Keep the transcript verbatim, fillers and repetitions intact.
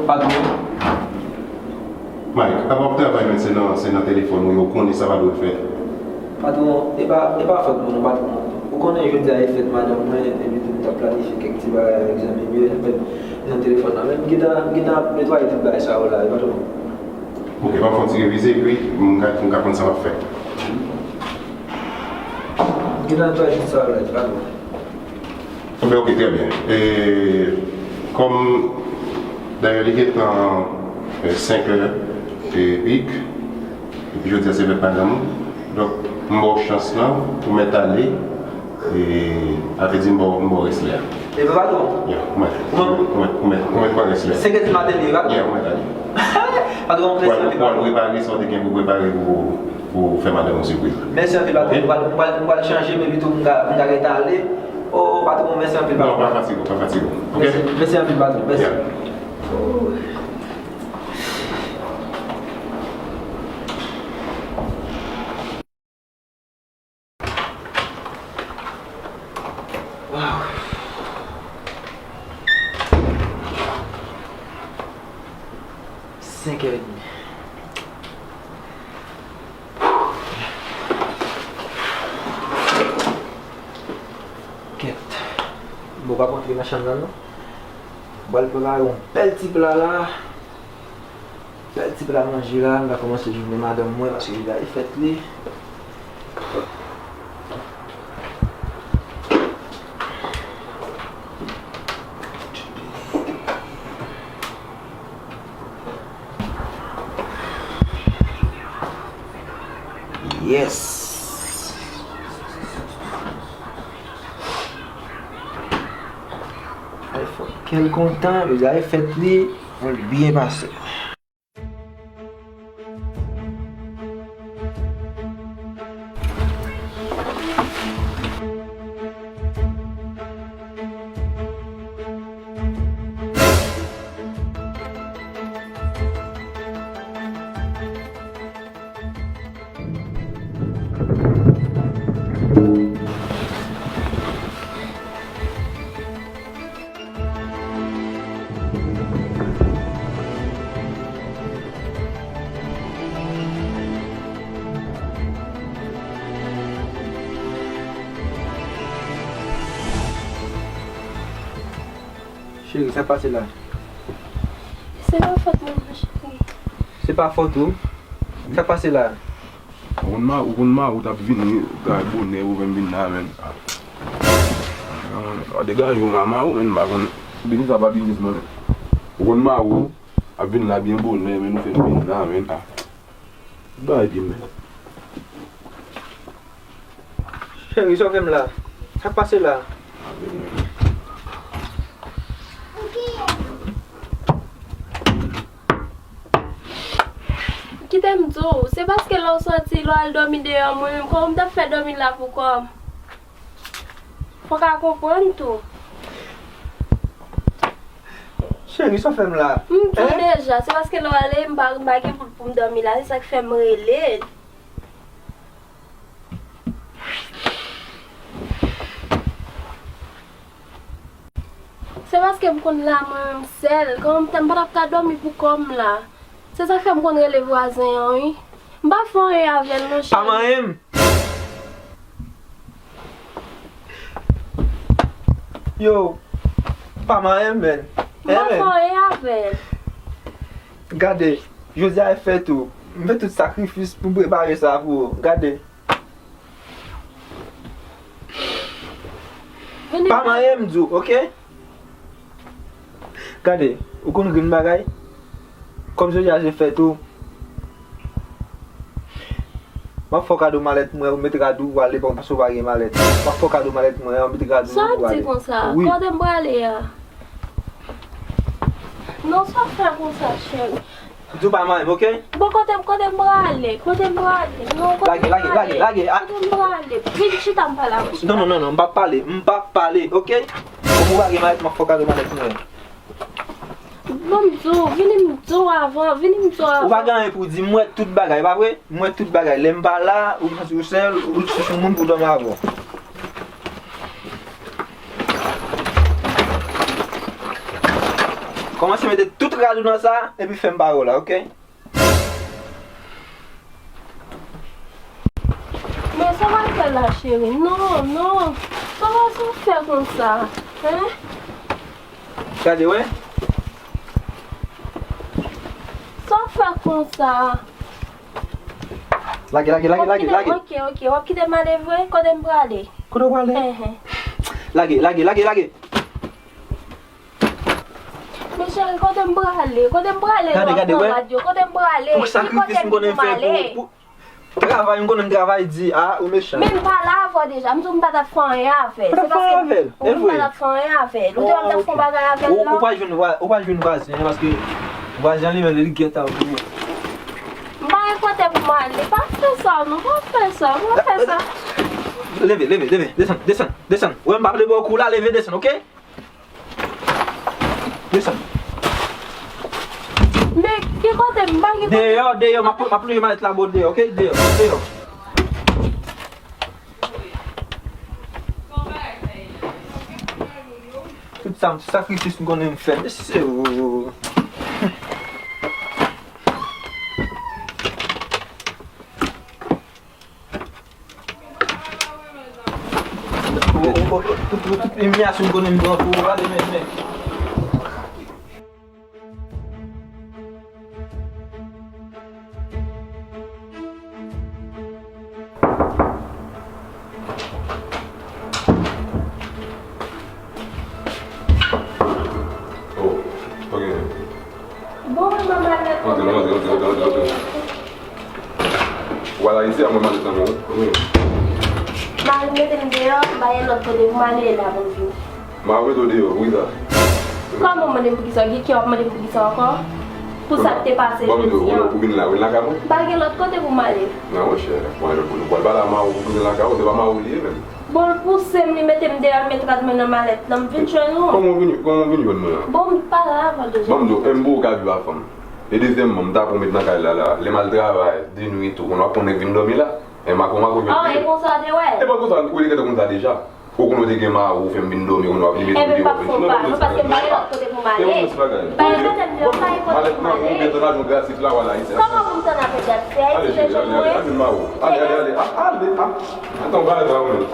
Patwon. Mike, apa w ap travay, men se nan, se nan telefòn ou ye, ou konnen sa pa dwe fèt. Patwon, e pa, e pa fòt mwen non, patwon. Ou konnen jodi a e fèt madanm mwen, epi tou m t ap planifye kèk ti bagay avèk zanmi m yo, epi nan telefòn nan. Men m gentan, m gentan ap netwaye tout bagay sa yo la, wi, patwon. Ok, m ap fè yon ti revize, epi m ka, m ka konn sa m ap fè. M gentan netwaye tout sa yo la, wi, patwon. Enben, ok, trè byen. E, kòm, dayè, li gentan, e, senk è e pik, epi jodi a se fèt madanm ou. Donk, m ba w chans lan pou mèt ale, e, sa vle di m ba w, m ba w rès lè a. Epi patwon? Ya, ou mèt, ou mèt, ou mèt, ou mèt pran rès lè a. Senk è di maten li ye, patwon? Ya, ou mèt ale. Patwon, mèsi anpil, patwon. Ou al, ou al prepare sa w te gen pou prepare pou, pou fè madanm ou sipriz. Mèsi anpil, patwon. Ok? Mwen pral, mwen pral, mwen pral chanje, men pito m ka, m ka gentan ale. O, patwon, mèsi anpil, patwon. Non, pa fatige w, pa fatige w. Ok? Mèsi, mèsi anpil, patwon. Mèsi. Ya. Waw. Senk è edmi. Kèt. Bon, pa kontre nan chanm nan, non. Mwen pral prepare yon bèl ti pla la. Bèl ti pla manje la, m ka kòmanse jounen madanm mwen, paske li bay fèt li. Yes! Ay, fò kè l kontan, yo di ay fèt li, fò l byen pase. Cheri, sa k pase la? Se pa fòt mwen non, cheri. Se pa fòt ou? Sa k pase la? Ou konn ma, ou konn ma, ou t ap vini, gade bonè, ou menm vin la, menm. Ah. Ah, degaje w, mama, ou menm, m pa konn. Biznis la pa biznis mwen. Ou konn ma, ou ap vin la byen bonè, men nou fè m vin la, menm. Ah. Bay di men. Cheri, sove m la. Sa k pase la? Kite m di w, se paske lè w soti, lè w al dòmi deyò, mwen menm, kòman m t ap fè dòmi la pou kò m? Fò w ka konprann tou. Cheri, sa w fè m la? M di w deja, se paske lè w ale, m pa, m pa gen pou, pou m dòmi la, se sa k fè m rele. Se paske m konn la mwen menm sèl, kòman m t, m pa t ap ka dòmi pou kò m la. Se sa k fè m konn rele vwazen an, wi. M pa fè anyen avè l non, cheri. Pa manyen m. Yo, pa manyen m, menn. M pa fè anyen avè l. Gade, jodi a e fèt ou. M fè tout sakrifis pou m prepare sa pou ou. Gade. Pa manyen m di w, oke? Gade, ou konn grenn bagay? Kòm jodi a se fèt ou, m ap fè w kado malèt mwen, ou met rad ou, ou ale, paske w pa gen malèt. M ap fè w kado malèt mwen an, ou met rad ou, ou ale. Sa w ap di konsa? Wi. Kote m prale a? Non, sa w fè konsa, cheri. M di w pa manyen m, oke? Bon, kote m, kote m prale? Kote m prale? Non, kote m prale? Lage, lage, lage, lage. Ah. Kote m prale? Vin chita m pale avè w, chita. Non, non, non, non, m p ap pale. M p ap pale, oke? Kòm ou pa gen malèt, m ap fè w kado malèt mwen. Bon, m di w, vini m di w avan, vini m di w avan. Ou pa gen anyen pou w di, m wè tout bagay, pa vre? M wè tout bagay. Lè m pa la, ou santi w sèl, ou chèche yon moun pou dòmi avè w. Kòmanse mete tout rad ou nan sa, epi fè m pare w la, oke? Men sa w ap fè la, cheri? Non, non. Sa w ap fè konsa? Hein? Gade, wè. Sa w ap fè konsa? Lage, lage, lage, lage, lage. Ok, ok. W ap kite m ale vre? Kote m prale? Kote w prale? Ehe. Lage, lage, lage, lage. Men cheri, kote m prale? Kote m prale? Gade, gade, wè. Kote m prale? Pou sakrifis m konnen m fè pou, pou travay, m konnen m travay di, a, ou mechan. Men m pale avè w deja. M di w m pa t ap fè anyen avè l. Se paske m pa t ap fè anyen avè l. Ou te wè m t ap fè yon bagay avè l, non? Ou pral jwenn vwa-, ou pral jwenn vwazen an, paske vwazen an li menm, li gèt ap vini. M pa gen kote pou m ale. Pa fè sa, non. Pa fè sa. Pa fè sa. Leve, leve, leve. Desann, desann, desann. Ou wè m p ap leve w kou la, leve, desann, oke? Desann. Men, ki kote m pa gen kote. Deyò, deyò, m ap, m ap plonje malèt la bò deyò, oke? Deyò, deyò. Tout sa, sakrifis m konnen m fè, mesye, o. O, o, o, o, tout, tout, tout imilyasyon m konnen m pran pou ou, gade, men, men. Oh, ok. Bon, mwen, mwen, mwen, mwen. Antre, antre, antre, antre, antre, antre. Ou al Ayiti a, mwen mande tanmen, wi. Mari m mete m deyò, m pa gen lòt kote pou m ale, e la pou m vini. Mari w mete w deyò, poukisa? Kòman w mande m poukisa? Gen kè w ap mande m poukisa ankò? Pou sa k te pase jodi a. Ou vin la, ou vin lakay mwen? M pa gen lòt kote pou m ale. Non, monchè, mwen, nou pral pale a mari w pou vin lakay ou, se pa mari w li ye menm. Bon, l pouse m, li mete m deyò, l met rad mwen nan malèt lan, m vin jwenn ou. Kòman w vin, kòman w vin jwenn mwen an? Bon, m pale avè w deja. Bon, m di w, e m pou ou ka viv ak fanm. E dezyèmman, m ta pou w met nan kay la, la. Lè m al travay, de nwi tou, kounye a w ap konnen vin dòmi la. E mako, mako vin. Ah, e konsa w te wè? E pa konsa, ou te gentan konn sa deja. Ou konnen w te gen mari, ou fè m vin dòmi, kounye a w ap li mete m deyò. Ebyen, m p ap fè w pa, non, paske m pa gen lòt kote pou m ale. Pa gen kote m deyò, pa gen kote pou m ale. Malèt nan, ou gen tan lajan gratis la, w al Ayiti. Kòman pou m tann avèk gratis? Se Ayiti te jwenn mwen. Ale, ale, ale, ale, ale, ale, ale, ale. Atann, bagay sa, ou menm.